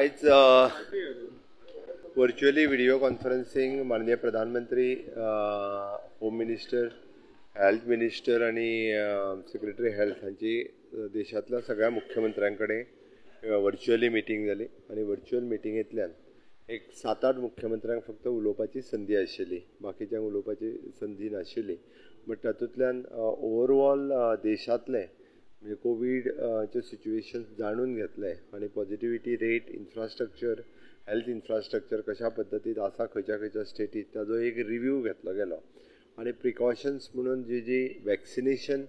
आयज virtually video conferencing माननीय प्रधानमंत्री, होम मिनिस्टर, हेल्थ मिनिस्टर आनी सेक्रेटरी हेल्थ हांची देशांतल्या सगळ्या मुख्यमंत्र्यां कडेन व्हर्च्युअली मिटींग जाली आनी व्हर्च्युअल मिटिंगेंतल्यान एक 7-8 मुख्यमंत्र्यांक फक्त उलोवपाची संदी आशिल्ली, बाकीच्यांक उलोवपाची संदी नाशिल्ली. बट तातूंतल्यान ओवरऑल देशांतलें म्हणजे कोवीडचें सिच्युएशन जाणून घेतलें आनी positivity rate, infrastructure, health infrastructure कशा पद्दतीन आसा खंयच्या खंयच्या स्टेटीत ताजो एक रिव्यू घेतलो गेलो आनी प्रिकॉशन्स म्हणून जी जी वॅक्सिनेशन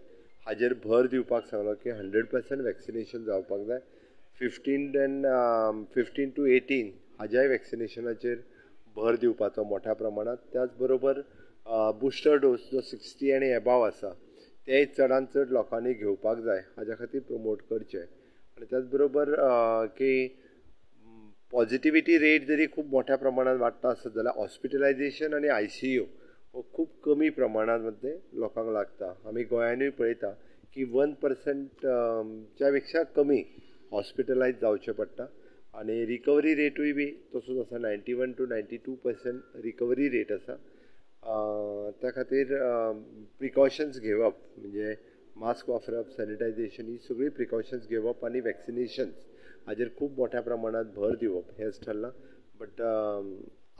हाजेर भर दिवपाक सांगलो की 100% वॅक्सिनेशन जावपाक जाय. 15 to 18 हाज्याय वॅक्सिनेशनाचेर भर दिवपाचो मोठ्या प्रमाणांत. त्याच बरोबर बुस्टर डोस जो 60 आनी एबाव आसा ते चडान चड लोकांनी घेवपाक जाय हाज्या खातीर प्रमोट करचें. आनी त्याच बरोबर की पॉझिटिविटी रेट जरी खूब मोठ्या प्रमाणात वाडटा आसत जाल्यार हॉस्पिटलायजेशन आनी ICU हो खूब कमी प्रमाणांत लोकांक लागता. आमी गोंयानूय पळयता की 1%च्या पेक्षा कमी हॉस्पिटलायज जावचें पडटा आनी रिकवरी रेटूय बी तसोच आसा, 91 to 92% recovery rate आसा. त्या खातीर प्रिकॉशन्स घेवप म्हणजे मास्क वापरप, सॅनिटायझेशन ही सगळी प्रिकॉशन्स घेवप आनी वॅक्सिनेशन्स हाजेर खूब मोठ्या प्रमाणात भर दिवप हेंच ठरलां. बट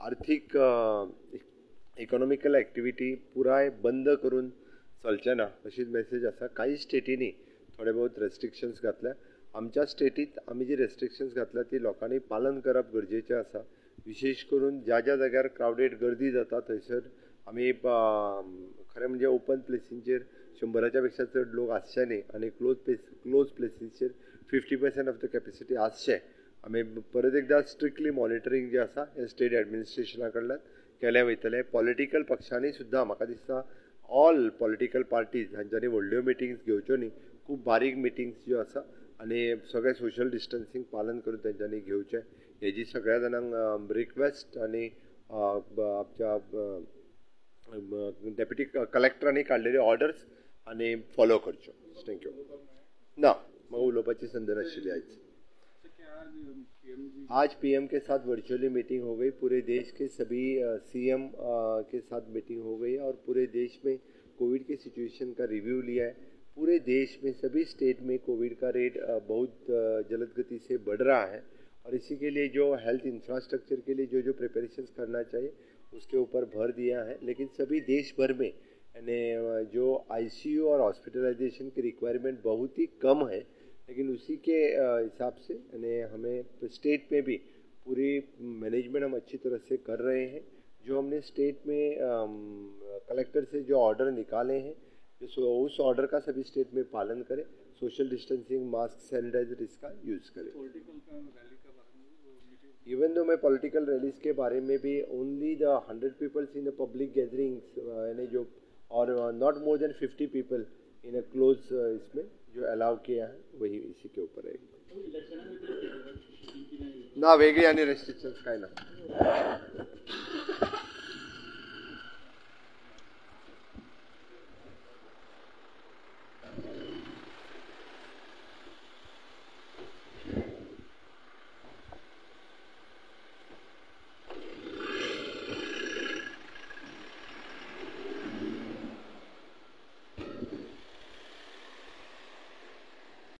आर्थीक इकॉनॉमिकल एक्टिविटी पुराय बंद करून चलचें ना अशीच मॅसेज आसा. कांय स्टेटींनी थोडे बहुत रेस्ट्रिक्शन्स घातल्या. आमच्या स्टेटीत आमी जी रेस्ट्रिक्शन्स घातल्या ती लोकांनी पालन करप गरजेचें आसा. विशेश करून ज्या ज्या जाग्यार क्रावडेड गर्दी जाता थंयसर आमी खरें म्हणजे ओपन प्लेसींचेर 100 पेक्षा चड लोक आसचे न्ही आनी क्लोज प्लेसींचेर 50% ऑफ the capacity आसचें. आमी परत एकदां स्ट्रिक्टली मॉनिटरींग जें आसा हें स्टेट एडमिनिस्ट्रेशना कडल्यान केलें वयतलें. पॉलिटिकल पक्षांनी सुद्दां म्हाका दिसता ऑल पॉलिटिकल पार्टीज हांच्यांनी व्हडल्यो मिटिंग्स घेवच्यो न्ही, खूब बारीक मिटिंग्स ज्यो आसा आनी सगळें सोशल डिस्टन्सींग पालन करून तेंच्यांनी घेवचें हेजी सगळ्या जाणांक रिक्वेस्ट आनी आमच्या डेप्युटी कलेक्टरांनी काडलेली ऑर्डर्स आनी फॉलो करच्यो. Thank you. ना म्हाका उलोवपाची संद नाशिल्ली आयज. आज PM के साथ वर्चुअली मीटिंग हो गई, पूरे देश के सभी CM के साथ मीटिंग हो गई और पूरे देश में कोविड के सिचुएशन का रिव्यू लिया है. पूरे देश में सभी स्टेट में कोविड का रेट बहुत जलद गति से बढ़ रहा है और इसी के लिए जो हेल्थ इंफ्रास्ट्रक्चर के लिए जो जो प्रिपरेशंस करना चाहिए उसके ऊपर भर दिया है. लेकिन सभी देश भर में यानी जो ICU और हॉस्पिटलाइजेशन की रिक्वायरमेंट बहुत ही कम है, लेकिन उसी के हिसाब से यानी हमें स्टेट में भी पूरी मैनेजमेंट हम अच्छी तरह से कर रहे हैं. जो हमने स्टेट में कलेक्टर से जो ऑर्डर निकाले हैं उस ऑर्डर का सभी स्टेट में पालन करें. सोशल डिस्टेंसिंग, मास्क, सैनिटाइजर इसका यूज़ करें. इवन दो मैं पॉलिटिकल रैलीज के बारे में भी only the 100 peoples in the public gatherings यानी जो और not more than 50 people in a close इसमें जो अलाउ किया है वही इसी के ऊपर है. ना वेगळी आणि रेस्ट्रिक्शन्स काय ना.